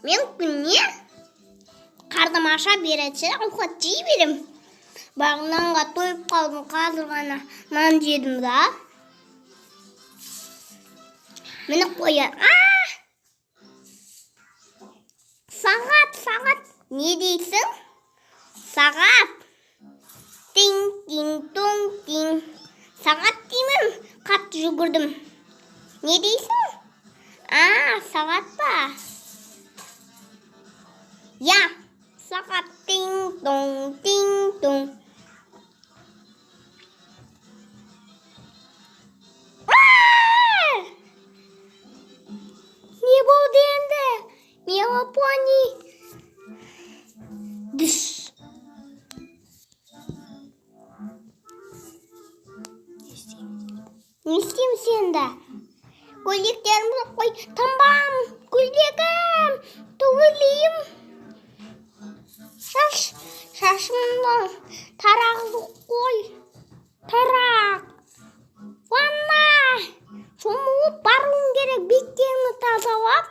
Мен күніне қарным аша береді, ауқат жей берем. Бірақ нанға тойып қалдым, қазір ғана нан жедім да. Міне қоян. Сағат, сағат. Не дейсің? Сағат. Тиң, тиң, тоң, тиң. Сағат деймін, қатты жүгірдім. Не дейсің? Сағат па? Я, сағат тиң, тоң, тиң, тоң. Не болды енді? Мила пони. Дыш. Не істейміз енді? Көйлектерімді қой, тамбам, көйлегім, түгілейім. Шашымды тарағызып қой. Тарақ. Ванна. Шомылып баруым керек, беттерімді тазалап.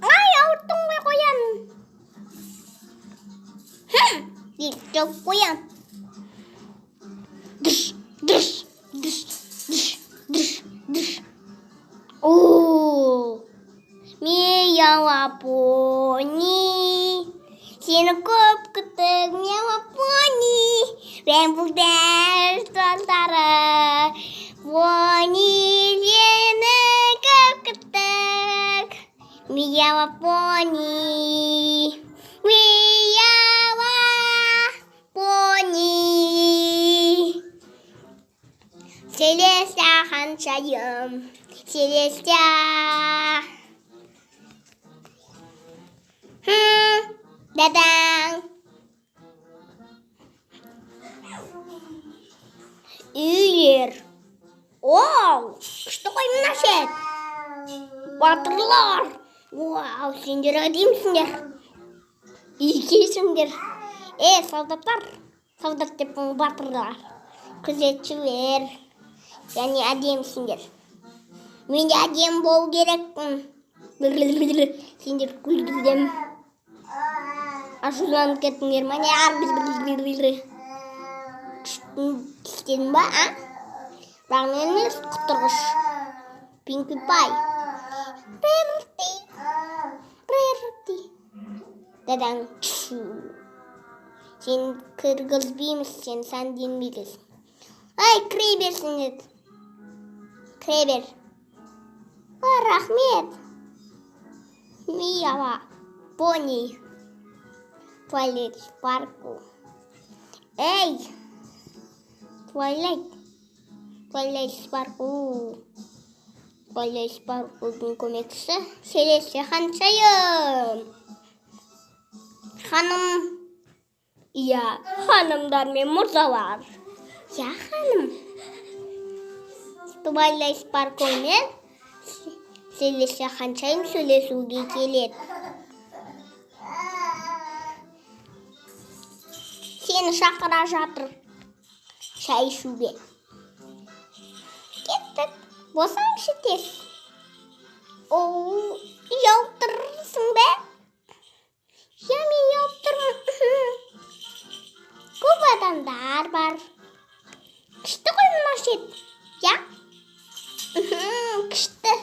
Ай, ауырттың ғой қоян. Деп жауып қоям. Дыш, дыш, дыш, дыш, дыш, дыш. О, Мила пони. Сені көп күттік, Мила пони. Рэмбл Дэш достары. Пони, сені көп күттік. Мила пони. Мила пони. Селестия ханшайым, Селестия. Дадаң. Үйлер. Оу, күшті ғой мына жер. Батырлар. Уау, сендер әдемісіңдер. Екесіңдер. Солдаттар. Солдат деп батырлар. Күзетшілер. Және әдемісіңдер. Мен де әдемі болу керекпін. Сендер күлдірдім. Ашуланып кеттіңдер ма? Не, тістедің ба, а? Бірақ мен емес, құтырғыш. Пинки Пай. Рерти. Рерти. Дадаң. Сен кіргізбейміз, сен сәнденбейсің. Ай, кіре берсін деді. Кіре бер. О, рахмет. Миява. Пони. Туалет парку. Эй! Туалет. Туалет парку. Туалет паркудың көмекшісі Селестия ханшайым. Ханым. Иә, ханымдар мен мырзалар. Иә, ханым. Туалет паркумен Селестия ханшайым сөйлесуге келеді. Сені шақыра жатыр шай ішуге. Кеттік. Босаңшы тез. Оу, ұялып тұрсың ба? Иә, мен ұялып тұрмын. Көп адамдар бар. Күшті ғой мына жер. Иә? Күшті.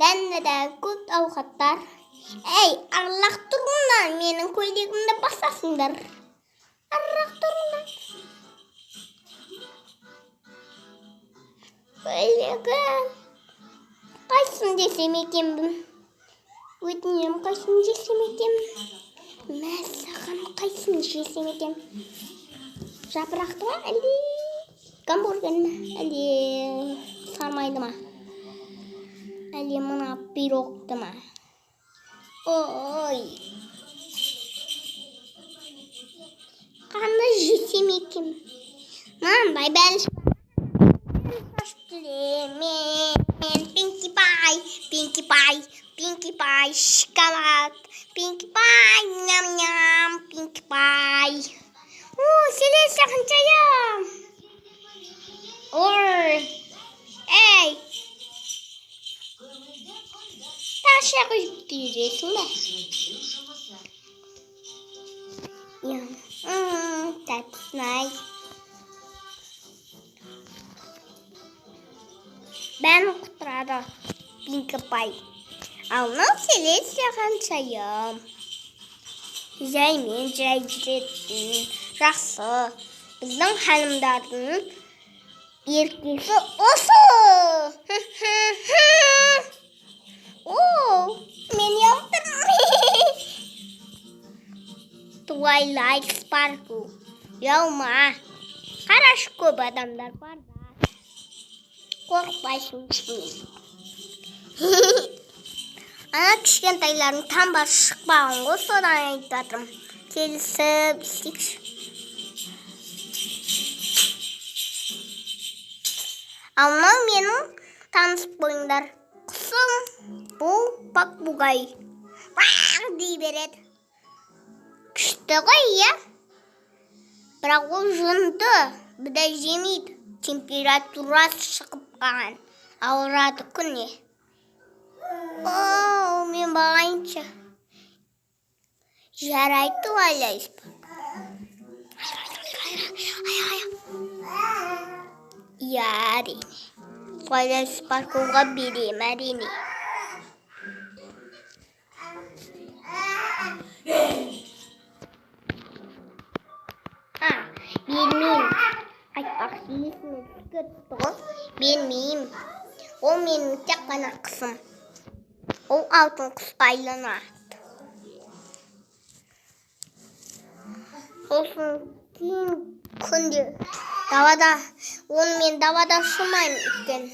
Дәнді де көп ауқаттар. Әй, арлақ тұрмындан менің көйлегімді басасыңдар. Арлақ тұрмындан. Көйлегім. Қайсысын жесем екенмін? Өтінемін, қайсысын жесем екенмін? Мәссаған, қайсысын жесем екен? Жапырақты ма, әлде гамбургер ме, әлде сармайды ма, әлде мына пирогты ма? Ой, қандай жесем екен? Мынандай бәліш мен. Пинки Пай, Пинки Пай, Пинки Пай, шоколад, Пинки Пай, ням-ням, Пинки Пай. О, Селестия ханшайым. Ой, эй. Тағы шай құйып бересің бе? Иә. Тәттісін-ай. Бәрін құтырады Пинки Пай. Ал мынау Селестия ханшайым. Жаймен жай жүретін жақсы. Біздің ханымдардың еркесі осы. О, мен ұялып тұрмын. Твайлайт Спаркл. Ұялма. Қарашы, көп адамдар бар да. Қорықпайсың ешкімнен. Ана кішкентайлардың таңбасы шықпаған ғой, содан айтып жатырмын. Келісіп істейікші. Ал мынау менің, танысып қойыңдар, құсым. Бұл попугай. Вау дей береді. Күшті ғой, иә? Бірақ ол жынды, бидай жемейді. Температурасы шығып қалған. Ауырады күне. О, мен бағайыншы. Жарайды, Твайлайт. Иә, әрине. Твайлайт Спарклға беремін, әрине. А, бермеймін. Айтпақшы, есіме түсіп кетті ғой. Бермеймін. Ол менің тек қана құсым. Ол алтын құсқа айланады. Сосын кейін күнде далада, оны мен далада ұшырмаймын өйткені.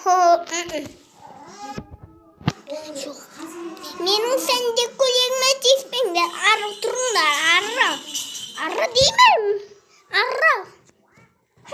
Хо, Жоқ. Менің сәнді көйлегіме тиіспеңдер. Ары тұрыңдар, ары. Ары деймін.